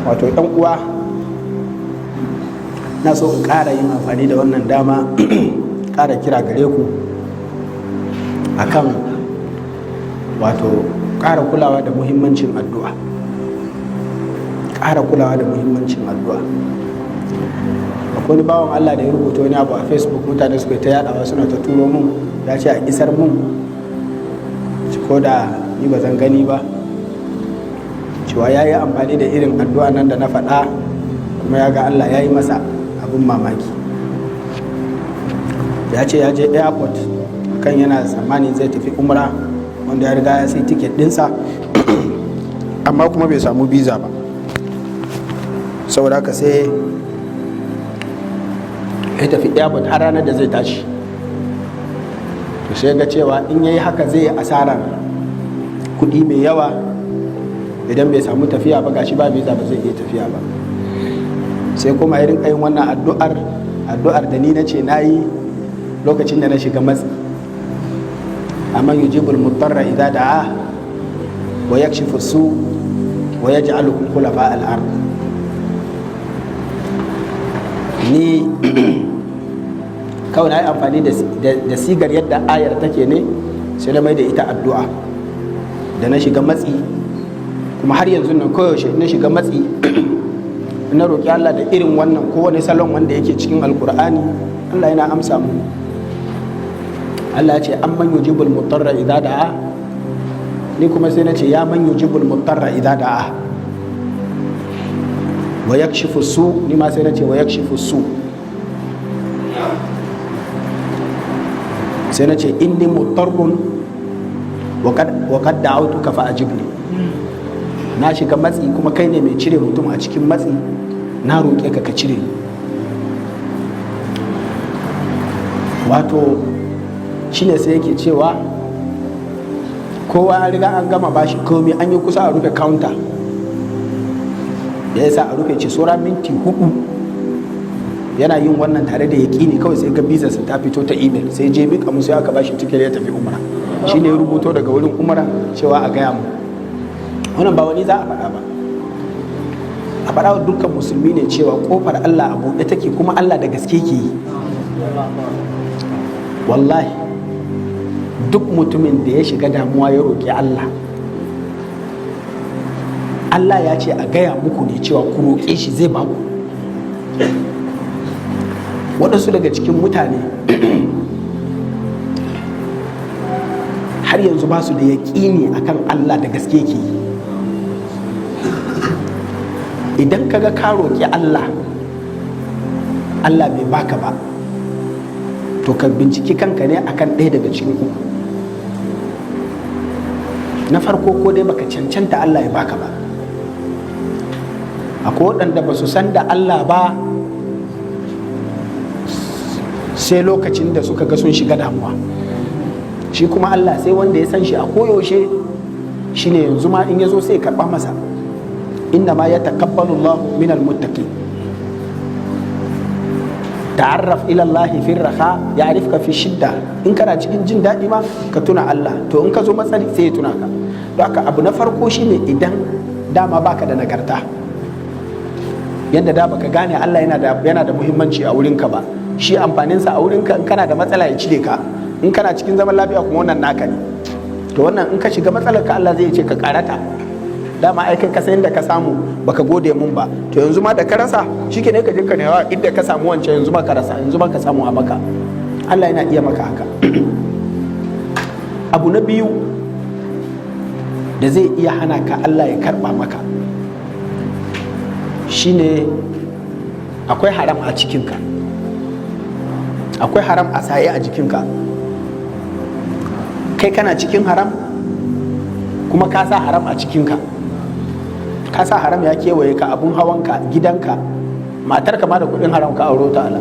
Wato ɗan uwa, na so in ƙara yin amfani da wannan dama ƙara kira gare ku akan wato ƙara kulawa da muhimmancin addu'a, ƙara kulawa da muhimmancin addu'a. Akwai wani bawan Allah da ya rubuta wani abu a Facebook, mutane suka ta yadawa, suna ta turo mun, ya ce a isar mun ko da ni ba zan gani ba, cewa ya yi amfani da irin addu'a nan da na faɗa kuma ya ga Allah ya yi masa abin mamaki. Ya ce ya je airport kan yana tsammani zai tafi umra, wanda ya riga ya sai ticket ɗinsa, amma kuma bai samu visa ba. Saboda haka sai ya tafi airport har ranar da zai tashi. To sai ga cewa in yayi haka zai yi asarar kuɗi mai yawa idan bai samu tafiya ba. Gashi ba visa, ba zai iya tafiya ba. Sai kuma ya rinka yin wannan addu'ar, addu'ar da ni na ce na yi lokacin da na shiga matsi: "Amman yujibul mudarra idza da'a wa yakshifu su wa yaj'alukum khulafa al-ard." Ni kawai na yi amfani da sigar yadda ayar take ne, sai na mai da ita addu'a da na shiga matsi. Kuma har yanzu nan koyaushe na shiga matsi, na roƙi Allah da irin wannan ko wani salon wanda yake cikin Alkur'ani, Allah yana amsa mu. Allah ya ce "Amman yujibul mudarra idza da'a", ni kuma sai na ce "Ya man yujibul mudarra idza da'a wa yakshifu su", ni ma sai na ce "wa yakshifu su". Sai na ce "Inni mudarrun wa qad da'awtuka fa ajibni". Na shiga matsi kuma kai ne mai cire mutum a cikin matsi, na roƙe ka, ka cire ni. Wato shine sai yake cewa kowa an riga an gama bashi komai, an yi kusa a rufe counter da ya sa a rufe ce saura minti 4. Yana yin wannan tare da yaƙini, kawai sai ga bizarsa ta fito ta email. Sai je mika musu, aka bashi ticket, ya tafi umra. Shine ya rubuto daga wurin umra cewa a gaya mu. Wannan ba wani za a faɗa ba, a faɗa wa dukkan musulmi ne cewa kofar Allah a buɗe take, kuma Allah da gaske ke yi. Wallahi duk mutumin da ya shiga damuwa ya roƙi Allah, Allah ya ce a gaya muku ne cewa ku roƙe shi, zai ba ku. Waɗansu daga cikin mutane har yanzu ba su da yaƙini akan Allah da gaske ke yi. Idan kaga ka roƙi Allah, Allah bai baka ba, to ka binciki kanka ne akan ɗaya daga cikin uku. Na farko, ko dai baka cancanta Allah ya baka ba. Akwai waɗanda ba su san da Allah ba sai lokacin da suka ga sun shiga damuwa. Shi kuma Allah sai wanda ya san shi a koyaushe, shine yanzu ma in ya zo sai karɓa masa. Inna ma ya taqabbalu Allah min almuttaqin. Ta'arraf ila Allah fi raha ya'rifka fi shidda. In kana cikin jin daɗi ma ka tuna Allah, to in ka zo matsali sai ya tuna ka. Don haka abu na farko shine idan dama baka da nagarta, yadda da baka gane Allah yana da muhimmanci a wurinka ba. Shi amfaninsa a wurinka, in kana da matsala ya cire ka, in kana cikin zaman lafiya kuma wannan naka ne. To wannan in ka shiga matsalar ka, Allah zai ce ka karata, dama ai kai ka san inda ka samu, baka gode mun ba. To yanzu ma da ka rasa, shike ne ka je ka nema inda ka samu wancan, yanzu ma ka rasa, yanzu ma ka samu a maka. Allah yana iya maka haka. Abu na biyu da zai iya hana ka Allah ya karba maka shine akwai haram a cikinka, akwai haram a saye a jikinka. Kai kana cikin haram kuma ka sa haram a cikinka, ka sa haram ya kewaye ka, abun hawanka, gidanka, matarka ma da kudin haram ka auro ta, ala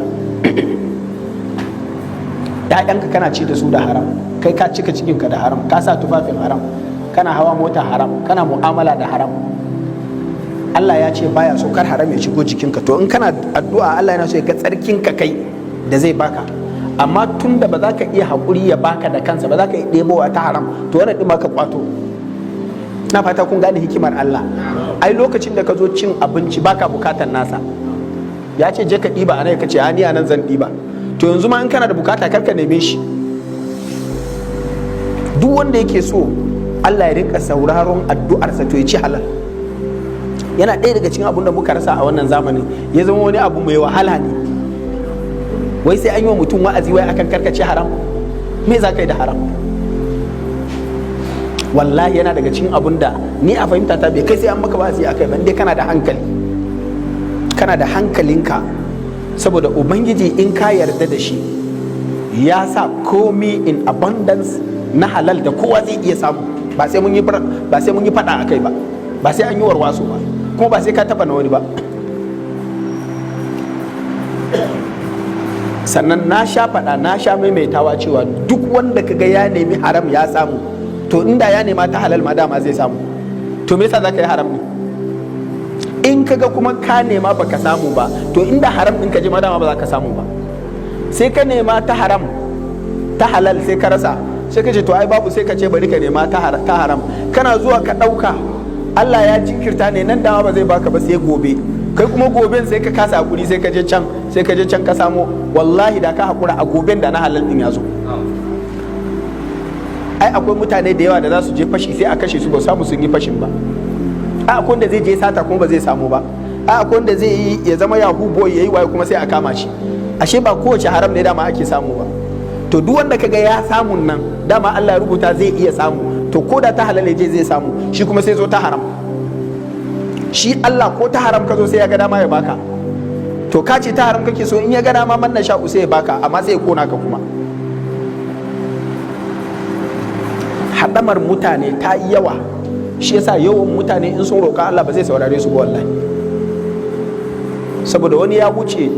‘ya'yanka kana ci da su da haram, kai ka cika cikinka da haram, ka sa tufafin haram, kana hawa mota haram, kana mu'amala da haram. Allah ya ce baya so kar haram ya shigo jikinka. To in kana addu'a, Allah yana so ya ga tsarkinka kai da zai baka. Amma tun da ba za ka iya haƙuri ya baka da kansa ba, za ka iya ɗebowa ta haram, to wannan ɗin ma ka kwato. Na fata kun gane hikimar Allah. Ai lokacin da ka zo cin abinci baka bukatar nasa. Ya ce je ka ɗiba a nan, ka ce ni a nan zan ɗiba. To yanzu ma in kana da bukata, kar ka neme shi. Duk wanda yake so Allah ya rinka sauraron addu'arsa, to ya ci halal. Yana ɗaya daga cikin abun da muka rasa a wannan zamanin, ya zama wani abu mai wahala ne. Wai sai an yi wa mutum wa'azi wai akan karkace haram. Me za ka yi da haram? Wallahi yana daga cikin abun da ni a fahimta ta bai kai sai an maka wa'azi akai ba, dai kana da hankali, kana da hankalinka. Saboda Ubangiji, in ka yarda da shi, ya sa komi in abundance na halal da kowa zai iya samu. Ba sai mun yi fada akai ba, ba sai an yi warwaso ba, kuma ba sai ka taba na wani ba. Sannan na sha faɗa, na sha maimaitawa cewa duk wanda kaga ya nemi haram ya samu, to inda ya nema ta halal ma dama zai samu. To me yasa zaka yi haram ne? In kaga kuma ka nema baka samu ba, to inda haram ɗin ka je ma dama ba za ka samu ba. Sai ka nema ta haram, ta halal sai ka rasa, sai ka ce to ai babu, sai ka ce bari ka nema ta haram. Kana zuwa ka ɗauka, Allah ya jinkirta ne, nan dama ba zai baka ba sai gobe. Kai kuma goben sai ka kasa hakuri, sai ka je can, sai ka je can ka samo. Wallahi da ka hakura a goben da na halal din ya zo. Ai akwai mutane da yawa da za su je fashi sai a kashe su, ba samu sun yi fashin ba. Ai akwai wanda zai je sata kuma ba zai samu ba. Ai akwai wanda zai yi ya zama yahoo boy, yayi waye, kuma sai a kama shi. Ashe ba kowace haram ne dama ake samu ba. To duk wanda kaga ya samun nan, dama Allah ya rubuta zai iya samu. To ko da ta halal je zai samu, shi kuma sai zo ta haram. Shi Allah ko ta haram ka zo, sai ya ga dama ya baka. To ka ce ta haram kake so, in ya ga dama man sha'u sai ya baka, amma sai ya kona ka. Kuma haɗamar mutane ta yi yawa, shi yasa yawan mutane in sun roƙa Allah ba zai saurare su ba wallahi. Saboda wani ya wuce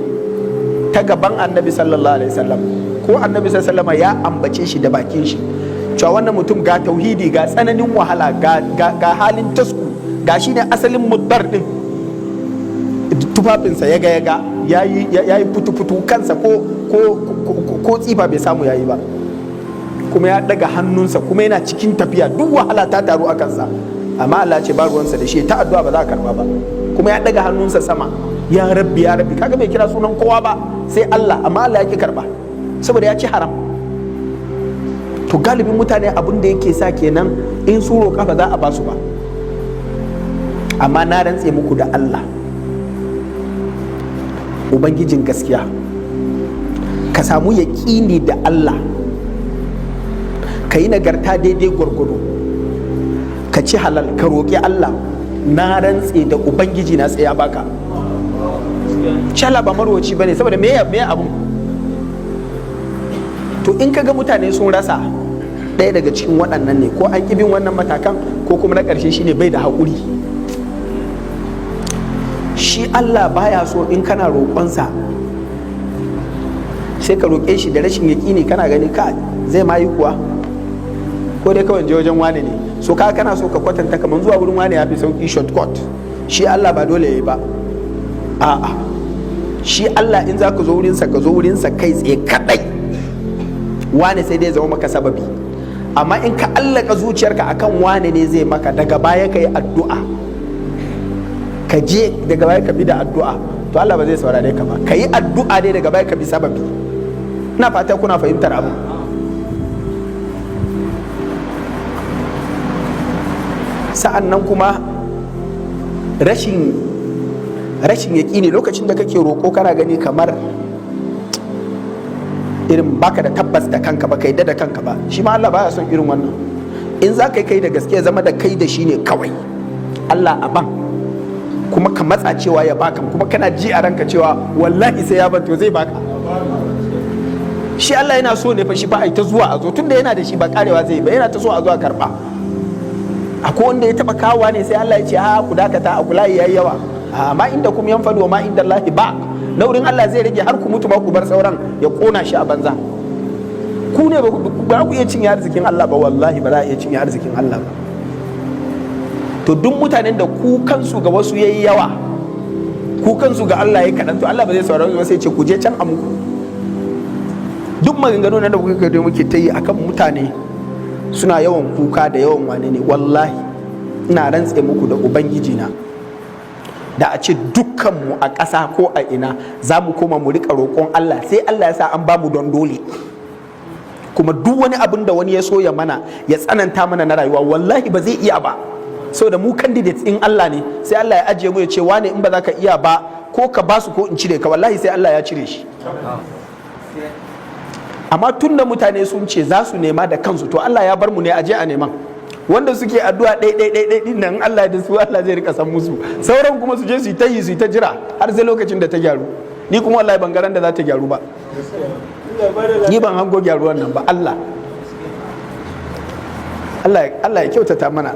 ta gaban Annabi sallallahu alaihi wasallam, ko Annabi sallallahu alaihi ya ambace shi da bakin shi cewa wannan mutum ga tauhidi, ga tsananin wahala, ga halin tasku, ga shi ne asalin muddar din. Tufafinsa ya ga ya yi futu-futu, kansa ko tsifa bai samu yayi ba, kuma ya daga hannunsa, kuma yana cikin tafiya, duk wahala ta taru a kansa. Amma Allah ce ba ruwansa da shi, ta addu'a ba za a karba ba. Kuma ya daga hannunsa sama, "Ya Rabbi, ya Rabbi." Kaga bai kira sunan kowa ba sai Allah, amma Allah ya ki karba saboda ya ci haram. To galibin mutane abin da yake sa kenan in su roƙa ba za a ba su ba. Amma na rantse muku da Allah, Ubangijin gaskiya, ka samu yaƙini da Allah, ka yi nagarta daidai gwargwado, ka ci halal, ka roƙi Allah, na rantse da Ubangiji na sai ya baka. Shala ba marwaci bane. Saboda me abun? To in ka ga mutane sun rasa, ɗaya daga cikin waɗannan ne: ko an ƙi bin wannan matakan, ko kuma na ƙarshe shine bai da haƙuri. Shi Allah baya so in kana roƙonsa sai ka roƙe shi da rashin yaƙini, kana gani ka zai ma yi kuwa, ko dai kawai je wajen wane ne. So ka kana so ka kwatanta kamar zuwa wurin wane ya fi sauki, shortcut. Shi Allah ba dole ya yi ba. A'a, shi Allah in za ka zo wurinsa, ka zo wurinsa kai tsaye kadai. Wane sai dai zama maka sababi. Amma in ka allaka zuciyarka akan wane ne zai maka, daga baya ka yi addu'a, ka je daga baya ka bi da addu'a, to Allah ba zai saurare ka ba. Ka yi addu'a dai, daga baya ka bi sababi. Ina fata kuna fahimtar abu. Sa'an nan kuma rashin yaƙini, lokacin da kake roƙo kana gani kamar irin baka da tabbas da kanka ba, ka yadda da kanka ba, shi ma Allah baya son irin wannan. In za ka yi kai da gaske, zama da kai da shi ne kawai. Allah a ban, kuma ka matsa cewa ya baka, kuma kana ji a ranka cewa wallahi sai ya ban, to zai baka. Shi Allah yana so ne fa shi fa ai ta zuwa a zo, tunda yana da shi ba karewa zai ba, yana ta so a zo a karba. Akwai wanda ya taba kawowa ne sai Allah ya ce ha, ku dakata, a kula yayi yawa. Ma indakum yanfadu wa ma inda Allahi baq. Na wurin Allah zai rage har ku mutu ba ku bar sauran, ya kona shi a banza. Ku ne ba ku iya cinye arzikin Allah ba. Wallahi ba za a iya cinye arzikin Allah ba. To duk mutanen da ku kansu ga wasu yayi yawa, ku kansu ga Allah yayi kaɗan, to Allah ba zai saurari ba, sai ce ku je can a muku. Duk maganganu nan da kuka ga muke ta yi akan mutane suna yawan kuka da yawan wane ne, wallahi ina rantse muku da Ubangiji na. Da a ce dukkanmu a ƙasa ko a ina za mu koma mu riƙa roƙon Allah, sai Allah ya sa an bamu don dole. Kuma duk wani abin da wani ya so ya mana, ya tsananta mana na rayuwa, wallahi ba zai iya ba, saboda mu candidates in Allah ne. Sai Allah ya ajiye mu, ya ce, "Wane, in ba za ka iya ba, ko ka basu ko in cire ka." Wallahi sai Allah ya cire shi. Amma tun da mutane sun ce za su nema da kansu, to Allah ya bar mu ne, aje a neman. Wanda suke addu'a ɗai ɗai ɗai ɗai ɗin nan, Allah da su, Allah zai rika san musu. Sauran kuma su je su yi ta yi, su yi ta jira har sai lokacin da ta gyaru. Ni kuma wallahi ban garan da za ta gyaru ba. Ni ban hango gyaruwan nan ba. Allah Allah ya kyautata mana.